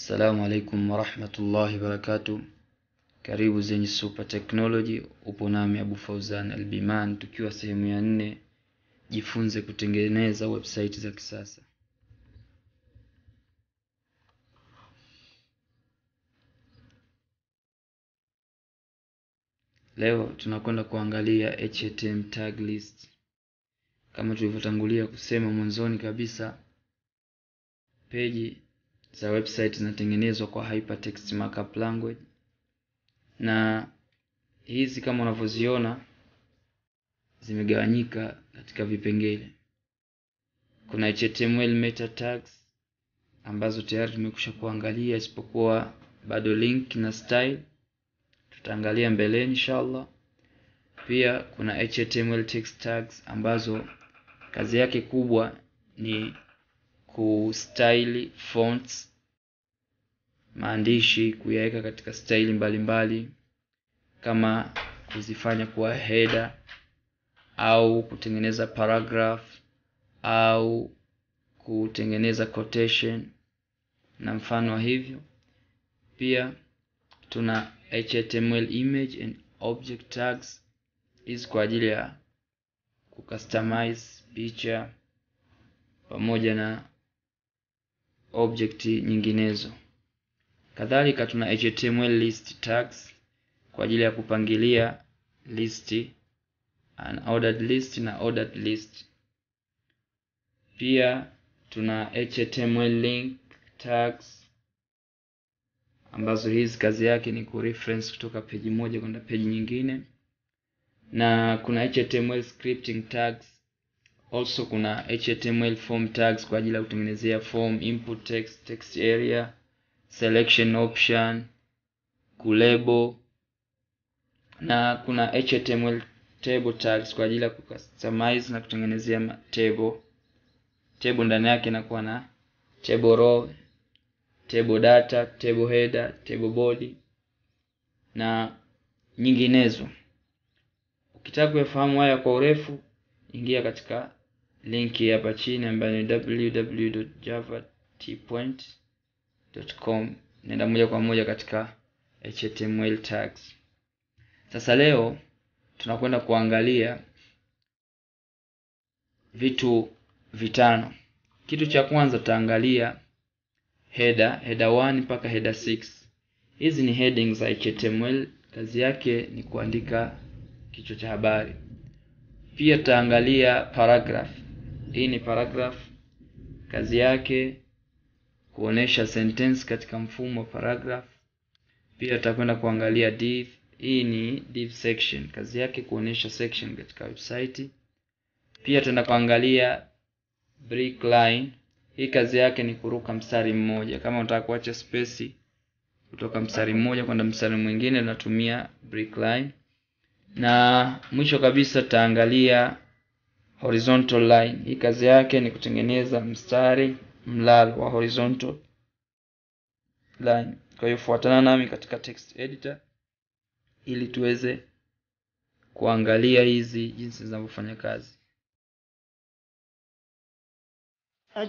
Assalamu alaikum warahmatullahi wabarakatuh. Karibu Zenye Super Technology, upo nami Abu Fauzan Albiman, tukiwa sehemu ya 4, jifunze kutengeneza website za kisasa. Leo tunakwenda kuangalia HTML tag list. Kama tulivyotangulia kusema mwanzoni kabisa, peji za website zinatengenezwa kwa Hypertext Markup Language, na hizi kama unavyoziona zimegawanyika katika vipengele. Kuna HTML meta tags ambazo tayari tumekwisha kuangalia, isipokuwa bado link na style tutaangalia mbeleni inshallah. Pia kuna HTML text tags ambazo kazi yake kubwa ni kustyle fonts, maandishi kuyaweka katika style mbalimbali, kama kuzifanya kuwa header au kutengeneza paragraph au kutengeneza quotation na mfano wa hivyo. Pia tuna HTML image and object tags, hizi kwa ajili ya kucustomize picha pamoja na object nyinginezo. Kadhalika tuna HTML list tags kwa ajili ya kupangilia list, unordered list na ordered list. Pia tuna HTML link tags ambazo hizi kazi yake ni kureference kutoka page moja kwenda page nyingine, na kuna HTML scripting tags. Also kuna HTML form tags kwa ajili ya kutengenezea form, input text, text area, selection option, kulabel, na kuna HTML table tags kwa ajili ya kucustomize na kutengenezea table. Table ndani yake inakuwa na table row, table data, table header, table body na nyinginezo. Ukitaka kuyafahamu haya kwa urefu, ingia katika linki hapa chini ambayo ni www.javatpoint.com. Nenda moja kwa moja katika HTML tags. Sasa leo tunakwenda kuangalia vitu vitano. Kitu cha kwanza tutaangalia header, header 1 mpaka header 6. Hizi ni headings za HTML, kazi yake ni kuandika kichwa cha habari. Pia tutaangalia paragraph. Hii ni paragraph, kazi yake kuonesha sentence katika mfumo wa paragraph. Pia tutakwenda kuangalia div. Hii ni div section, kazi yake kuonesha section katika website. Pia tutaenda kuangalia break line. Hii kazi yake ni kuruka mstari mmoja. Kama unataka kuacha space kutoka mstari mmoja kwenda mstari mwingine, tunatumia break line. Na mwisho kabisa tutaangalia horizontal line. Hii kazi yake ni kutengeneza mstari mlalo wa horizontal line. Kwa hiyo fuatana nami katika text editor ili tuweze kuangalia hizi jinsi zinavyofanya kazi.